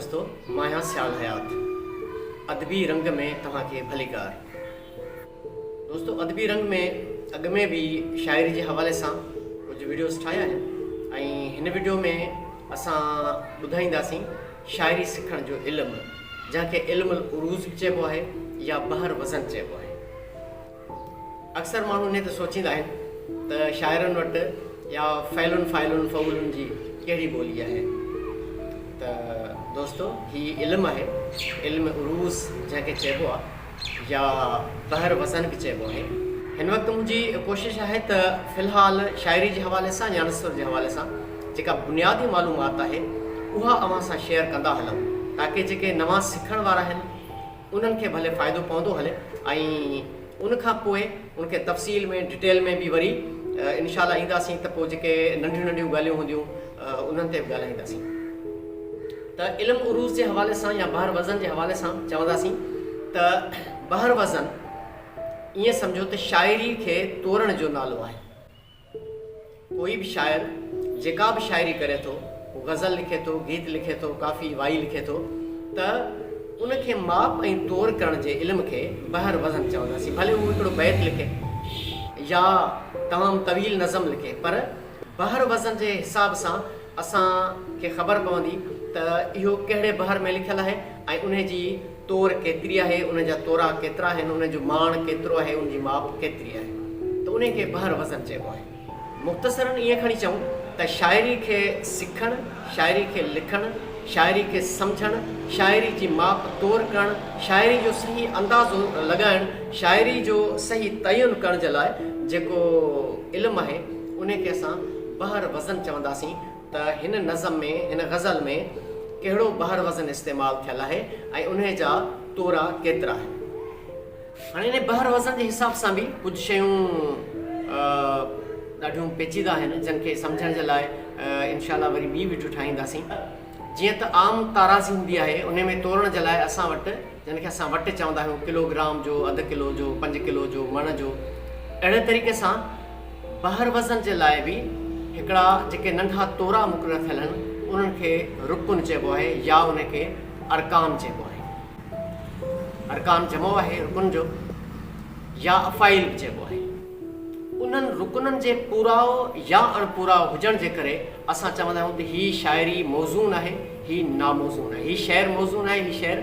دوستو مان آهيان سيال حيات ادبي رنگ ۾ توهان کي ڀليڪار دوستو ادبي رنگ ۾ اڳ ۾ به شاعري جي حوالي سان ڪجهه ويڊيوز ٺاهيا آهن ۽ هن ويڊيو ۾ اسان ٻڌائينداسين شاعري سکڻ جو علم جنهن کي علم العروض به چئبو آهي يا بحر وزن چئبو آهي. اڪثر ماڻهو انهي تي سوچيندا آهن ته شاعرن وٽ يا فعلن فاعلن فعولن جي ڪهڙي ٻولي آهي ته دوستو هي علم آهي علم عروض جنهن کي چئبو آهي يا بحر وزن به چئبو آهي. هن وقت منهنجي ڪوشش آهي ته في الحال شاعري جي حوالي سان يا نثر جي حوالي سان جيڪا بنيادي معلومات آهي اها اوهان سان شيئر ڪندا هلون تاڪه جيڪي نوان سکڻ وارا آهن انهن کي ڀلي فائدو پوندو هلي ۽ ان کان پوء ان کي تفصيل ۾ ڊٽيل ۾ به وري انشاء الله اينداسين ته پوء جيڪي ننڍيون ننڍيون ڳالهيون هونديون انهن تي به ڳالهائينداسين ته علم عروض جي حوالي سان يا بحر وزن جي حوالي سان چونداسين ته بحر وزن ائين سمجهو ته شاعري کي تورڻ جو نالو آهي. ڪوئي به شاعر جيڪا به شاعري ڪري ٿو، هو غزل لکي ٿو، گيت لکي ٿو، ڪافي، وائي لکي ٿو ته ان کي ماپ ۽ تور ڪرڻ جي علم کي بحر وزن چونداسين. ڀلي هو هڪڙو بيت لکي يا تمام طويل نظم لکي پر بحر وزن جي حساب سان اسان کي خبر پوندي ته اهو ڪهڙي بحر ۾ لکيل آهي ۽ انهي جي تور ڪيتري آهي، ان جا تورا ڪيترا آهن، ان جو ماڻ ڪيترو آهي، ان جي ماپ ڪيتري آهي ته انهي کي بحر وزن چئبو آهي. مختصراً ائين کڻي چئون ته شاعري کي سکڻ، شاعري کي لکڻ، شاعري کي سمجهڻ، شاعري جي ماپ تور ڪرڻ، شاعري جو صحيح اندازو لڳائڻ، شاعري جو صحيح تعين ڪرڻ جي لاء جيڪو علم آهي، انهي کي اسان بحر وزن چونداسين. ته هن نظم ۾، هن غزل ۾ ڪهڙو بحر وزن استعمال ٿيل آهي ۽ انهي جا تورا ڪيترا آهن. هاڻي انهي بحر وزن جي حساب سان به ڪجهه شيون ڏاڍيون پيچيده آهن جن کي سمجهڻ جي لاء انشاء الله وري ٻي وڊيو ٺاهينداسين. جيئن ته عام تارازي هوندي آهي انهي ۾ تورڻ جي لاء اسان وٽ جن کي اسان وٽ چوندا آهيون ڪلو گرام جو، اڌ ڪلو جو، پنج ڪلو جو، مڻ جو اهڙي طريقي سان بحر وزن جي لاء به هڪڙا جيڪي ننڍا تورا مقرر ٿيل آهن انهن کي رڪن چئبو آهي يا انهن کي ارڪان چئبو آهي. ارڪان جمع آهي رڪن جو يا افاعيل به چئبو آهي. انهن رڪنن جي پورائو يا اڻپورائو هجڻ جي ڪري اسان چوندا آهيون ته هي شاعري موزون آهي، هي ناموزون آهي، هي شعر موزون آهي، هي شعر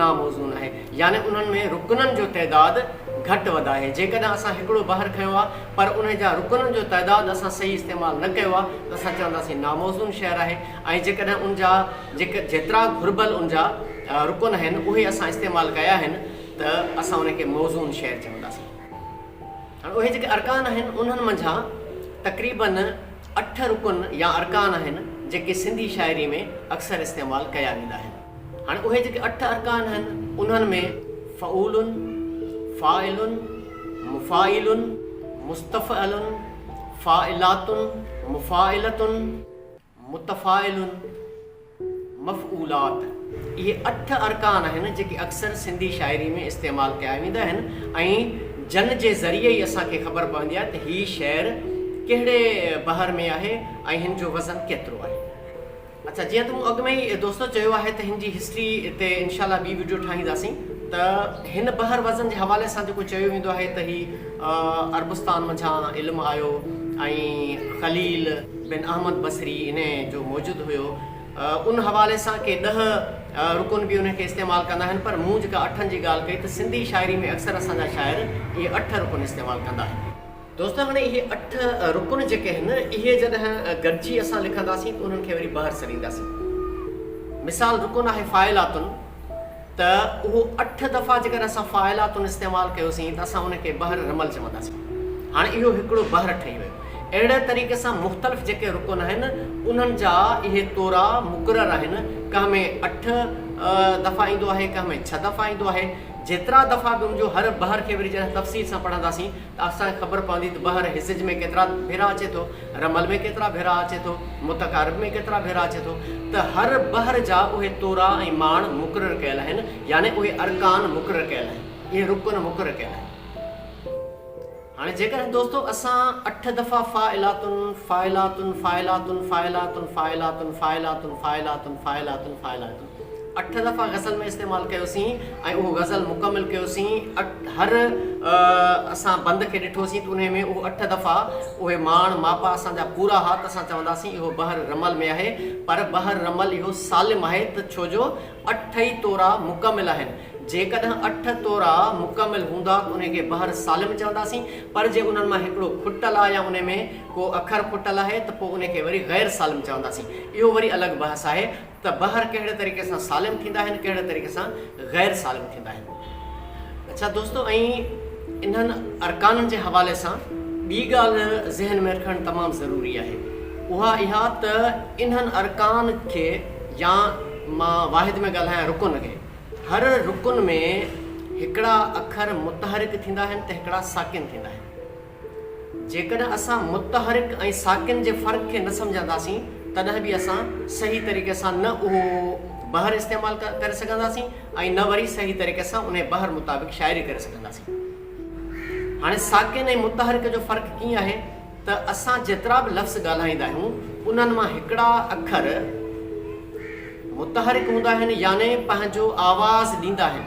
ناموزون آهي. يعني انهن ۾ رڪنن جو تعداد گهٽ وڌ آهي. جيڪڏهن اسان هڪڙو بحر کنيو آهي پر انهي جا رڪنن جو تعداد اسان صحيح استعمال نه ڪيو آهي ته اسان چونداسين ناموزون شعر آهي ۽ جيڪڏهن ان جا جيڪي جيترا گهربل ان جا رڪن آهن اهي اسان استعمال ڪيا آهن ته اسان انهي کي موزون شعر چونداسين. هاڻ اهي جيڪي ارڪان آهن انهن منجهان تقريباً اٺ رڪن يا ارڪان آهن جيڪي سنڌي شاعري ۾ اڪثر استعمال ڪيا ويندا آهن. هاڻ اهي جيڪي اٺ ارڪان آهن انهن ۾ فعول، فاعل، مفاعيل، مستفعل، فاعلات، مفاعلة، متفاعل، مفعولات، اهي اٺ ارڪان آهن جيڪي اڪثر سنڌي شاعري ۾ استعمال ڪيا ويندا آهن ۽ جن جي ذريعي ئي اسان کي خبر پوندي آهي ته هي شعر ڪهڙي بحر ۾ آهي ۽ هن جو وزن ڪيترو آهي. اڇا جيئن ته مون اڳ ۾ ئي دوستو چيو آهي ته هن جي هسٽري تي انشاء الله ٻي وڊيو ٺاهينداسين ته هن بحر وزن جي حوالي سان جيڪو چيو ويندو آهي ته هي عربستان منجهان علم آيو ۽ خليل بن احمد بصري انهي جو موجد هيو ان حوالي سان ڪي ڏهه رڪن به انهي کي استعمال ڪندا آهن پر مون جيڪا اٺن جي ڳالهه ڪئي ته سنڌي شاعري ۾ اڪثر اسان جا شاعر اهي اٺ رڪن استعمال ڪندا آهن. دوستو هاڻي اهي اٺ رڪن جيڪي آهن اهي جڏهن گڏجي اسان لکنداسين ته انهن کي وري بحر سڏينداسين. مثال رڪن آهي فاعلاتن ته اهو اٺ دفعا جيڪڏهن اسان فاعلاتن استعمال ڪيوسين ته اسان ان کي بحر رمل چونداسين. هاڻي اهو هڪڙو بحر ٺهي ويو. اهڙي طريقي سان مختلف جيڪي رڪن آهن انهن جا اهي تورا مقرر آهن ڪنهن ۾ اٺ دفعا ايندو آهي ڪنهن ۾ ڇهه دفعا ايندو آهي جيترا دفعا به ان جو هر بحر کي وري جڏهن تفصيل سان پڙهنداسين ته اسان کي خبر پوندي ته بحر هزج ۾ ڪيترا ڀيرا اچي ٿو، رمل ۾ ڪيترا ڀيرا اچي ٿو، متقارب ۾ ڪيترا ڀيرا اچي ٿو ته هر بحر جا اهي تورا ۽ ماڻ مقرر ڪيل آهن يعني اهي ارڪان مقرر ڪيل آهن، اهي رڪن مقرر ڪيل آهن. هاڻي جيڪڏهن دوستو اسان اٺ دفعا فاعلاتن فاعلاتن فاعلاتن فاعلاتن فاعلاتن فاعلاتن فاعلاتن فاعلاتن فاعلاتن. اٺ دفعا غزل ۾ استعمال ڪيوسين ۽ اهو غزل مڪمل ڪيوسين. هر اسان بند کي ڏٺوسين ته انهي ۾ اهو اٺ دفعا اهي ماڻ ماپا اسان جا پورا ها ته اسان چونداسين اهو بحر رمل ۾ آهي پر بحر رمل اهو سالم آهي ته ڇو جو اٺ ئي تورا مڪمل آهن. جيڪڏهن اٺ تورا مڪمل هوندا ته انهي کي بحر سالم چونداسين پر جي انهن مان هڪڙو کٽل آهي يا انهي ۾ ڪو اکر کٽل آهي ته پوء انهي کي وري غير سالم چونداسين. اهو وري الڳ بحث آهي ته بحر ڪهڙي طريقي سان سالم ٿيندا آهن ڪهڙي طريقي سان غير سالم ٿيندا آهن. اڇا دوستو ۽ انهن ارڪانن جي حوالي سان ٻي ڳالهه ذهن ۾ رکڻ تمام ضروري آهي اها اها ته انهن ارڪان کي يا مان واحد ۾ ڳالهايان رڪن کي هر رڪن ۾ هڪڙا اکر متحرڪ ٿيندا آهن ته هڪڙا ساڪن ٿيندا آهن. جيڪڏهن اسان متحرڪ ۽ ساڪن جي فرق کي نه سمجهنداسين تڏهن به اسان صحيح طريقي سان نه اهو بحر استعمال ڪري سگهنداسين ۽ نه وري صحيح طريقي سان انهي بحر مطابق شاعري ڪري سگهنداسين. هاڻي ساڪن ۽ متحرڪ جو فرق ڪيئن آهي ته اسان جيترا به لفظ ڳالهائيندا آهيون انهن مان هڪڙا اکر متحرڪ هوندا آهن يعني پنهنجو آواز ڏيندا آهن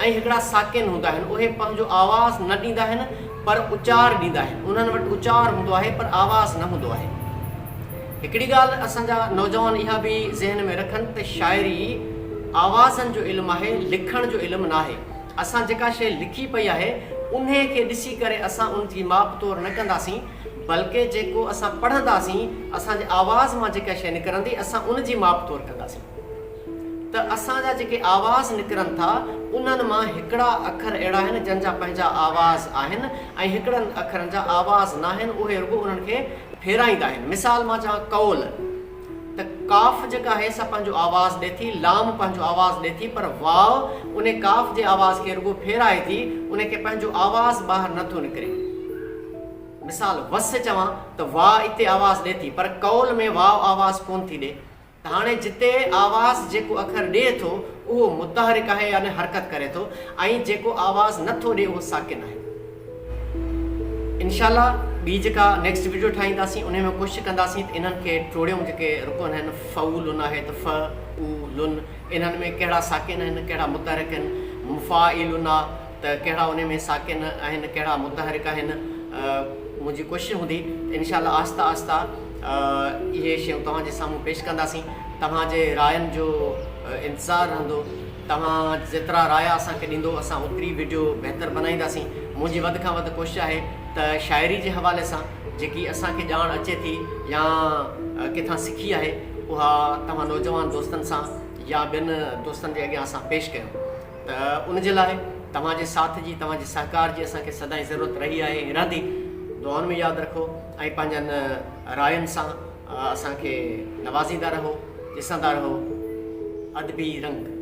۽ هڪڙا ساڪن هوندا آهن اهي پنهنجو آواز نه ڏيندا آهن پر اچار ڏيندا آهن انهن وٽ اچار هوندو آهي پر آواز نه هوندو آهي. هڪڙي ڳالهه اسان جا نوجوان اها به ذهن ۾ رکن ته شاعري آوازن جو علم آهي لکڻ جو علم ناهي. اسان جيڪا شيء لکي پئي آهي انهيء کي ڏسي ڪري اسان ان جي ماپ تور نه ڪنداسين بلڪه جيڪو اسان پڙهنداسين اسان جي آواز مان جيڪا شيء نڪرندي اسان ان جي ماپ تور ڪنداسين ته اسان جا جيڪي آواز نڪرن ٿا انهن مان هڪڙا اکر اهڙا آهن جن جا پنهنجا آواز آهن ۽ هڪڙن اکرن جا آواز ناهن اهي رڳو انهن کي ڦيرائيندا آهن مثال مان چوان قول ته قاف جيڪا آهي سا پنهنجو آواز ڏي ٿي، لام پنهنجو آواز ڏي ٿي پر واء انهي قاف جي آواز کي رڳو ڦيرائي ٿي، انهي کي پنهنجو آواز ٻاهر نه ٿو نڪري. مثال وس چوان ته واء اتي آواز ڏي ٿي پر قول ۾ واء آواز ڪونه ٿي ڏي ته هاڻي جتي آواز جيڪو اکر ڏي ٿو اهو متحرڪ آهي يعني حرڪت ڪري ٿو ۽ جيڪو آواز نه ٿو ڏي اهو ساڪن آهي. انشاء الله ٻي جيڪا نيڪسٽ ويڊيو ٺاهينداسين انهي ۾ ڪوشش ڪنداسين ته انهن کي ٽوڙيون جيڪي رڪن آهن فعولن آهي ته ف عو لن انهن ۾ ڪهڙا ساڪن آهن ڪهڙا متحرڪ آهن مفاعلن آ ته ڪهڙا انهي ۾ ساڪن آهن ڪهڙا متحرڪ آهن منهنجي ڪوشش هوندي ته انشاء الله آهسته آهسته اهي شيون توهان جي سامهون پيش ڪنداسين توهان جي راين جو انتظار رهندو. توهان جيترا رايا اسان کي ڏيندو اسان اوتري وڊيو بهتر بنائينداسين منهنجي وڌ کان وڌ ڪوشش آهي ته شاعري جي حوالي سان جيڪي اسان کي ڄاڻ اچي ٿي يا ڪٿان سکي آهي اها توهان نوجوان دوستن سان يا ٻين دوستن جي اڳيان اسان پيش ڪيون ته ان جي لاء توهان جي ساٿ جي توهان جي سهڪار جي اسان کي سدائين ضرورت رهي آهي ۽ رهندي دعائن ۾ ياد رکو ۽ پنهنجن راين سان اسان کي نوازيندا رهو ڏسندا رهو ادبي رنگ.